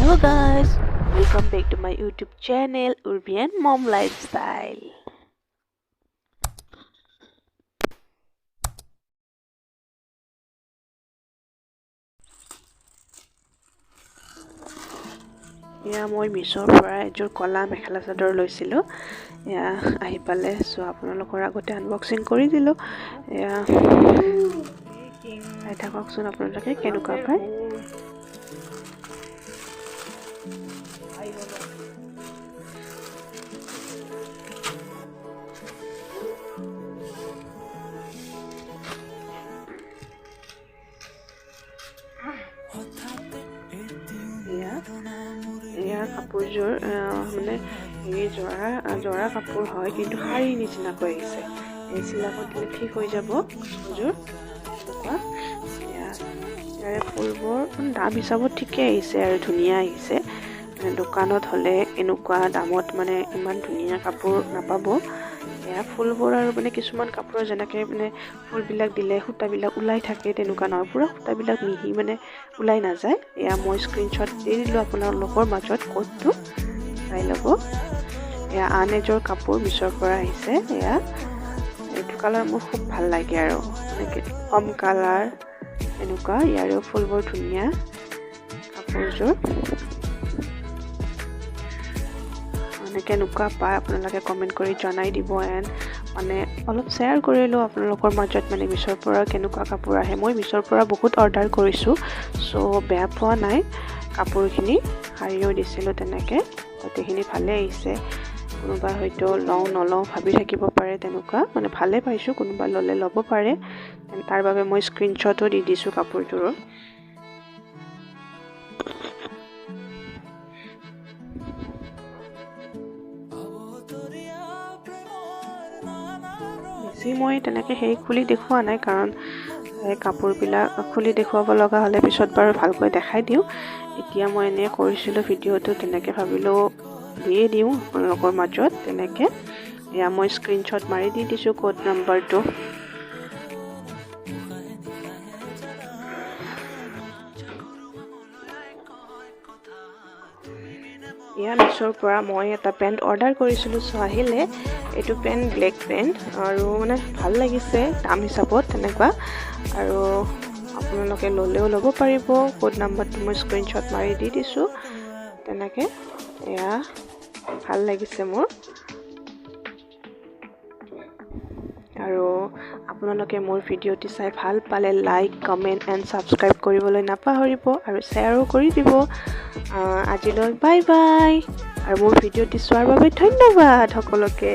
Hello guys, welcome back to my YouTube channel Urbian Mom Lifestyle. এয়া মই মিছ'ৰ পৰা এযোৰ ক'লা মেখেলা চাদৰ লৈছিলোঁ। এয়া আহি পালে, চ' আপোনালোকৰ আগতে আনবক্সিং কৰি দিলোঁ। এয়া চাই থাককচোন আপোনালোকে কেনেকুৱা পায়। এয়া কাপোৰযোৰ মানে হেৰি জৰা জৰা কাপোৰ হয়, কিন্তু শাৰী নিচিনাকৈ আহিছে। এই চিলাব দিলে ঠিক হৈ যাব কাপোৰযোৰ। এনেকুৱা ইয়াৰে ফুলবোৰ দাম হিচাপত ঠিকেই আহিছে আৰু ধুনীয়া আহিছে। মানে দোকানত হ'লে এনেকুৱা দামত মানে ইমান ধুনীয়া কাপোৰ নাপাব। এয়া ফুলবোৰ আৰু মানে কিছুমান কাপোৰৰ যেনেকৈ মানে ফুলবিলাক দিলে সূতাবিলাক ওলাই থাকে, তেনেকুৱা নহয়, পূৰা সূতাবিলাক মিহি মানে ওলাই নাযায়। এয়া মই স্ক্ৰীনশ্বট দি দিলোঁ আপোনালোকৰ মাজত, ক'ডটো চাই ল'ব। এয়া আন এযোৰ কাপোৰ মিছ'ৰ পৰা আহিছে। এয়া এইটো কালাৰ মোৰ খুব ভাল লাগে আৰু এনেকৈ কম কালাৰ এনেকুৱা। ইয়াৰেও ফুলবোৰ ধুনীয়া কাপোৰযোৰ। মানে কেনেকুৱা পায় আপোনালোকে কমেণ্ট কৰি জনাই দিব, এণ্ড মানে অলপ শ্বেয়াৰ কৰিলোঁ আপোনালোকৰ মাজত, মানে মিছ'ৰ পৰা কেনেকুৱা কাপোৰ আহে। মই মিছ'ৰ পৰা বহুত অৰ্ডাৰ কৰিছোঁ, চ' বেয়া পোৱা নাই কাপোৰখিনি। শাৰীও দিছিলোঁ তেনেকৈ, গোটেইখিনি ভালেই আহিছে। কোনোবা হয়তো লওঁ নলওঁ ভাবি থাকিব পাৰে, তেনেকুৱা মানে ভালে পাইছোঁ। কোনোবা ল'লে ল'ব পাৰে, তাৰ বাবে মই স্ক্ৰীনশ্বটো দি দিছোঁ কাপোৰযোৰৰ। বেছি মই তেনেকৈ সেই খুলি দেখুওৱা নাই, কাৰণ এই কাপোৰবিলাক খুলি দেখুৱাব লগা হ'লে পিছত বাৰু ভালকৈ দেখাই দিওঁ। এতিয়া মই এনেই কৰিছিলোঁ ভিডিঅ'টো, তেনেকৈ ভাবিলোঁ দিয়ে দিওঁ আপোনালোকৰ মাজত তেনেকৈ। এয়া মই স্ক্ৰীনশ্বট মাৰি দি দিছোঁ ক'ড নাম্বাৰটো। এয়া মিছ'ৰ পৰা মই এটা পেণ্ট অৰ্ডাৰ কৰিছিলোঁ, চ' আহিলে এইটো পেণ্ট, ব্লেক পেণ্ট, আৰু মানে ভাল লাগিছে দাম হিচাপত তেনেকুৱা। আৰু আপোনালোকে ল'লেও ল'ব পাৰিব। ক'ড নাম্বাৰটো মই স্ক্ৰীনশ্বট মাৰি দি দিছোঁ তেনেকৈ। এয়া ভাল লাগিছে মোৰ। আৰু আপোনালোকে মোৰ ভিডিঅ'টি চাই ভাল পালে লাইক, কমেণ্ট এণ্ড ছাবস্ক্ৰাইব কৰিবলৈ নাপাহৰিব আৰু শ্বেয়াৰো কৰি দিব। আজিলৈ বাই বাই, আৰু মোৰ ভিডিঅ'টি চোৱাৰ বাবে ধন্যবাদ সকলোকে।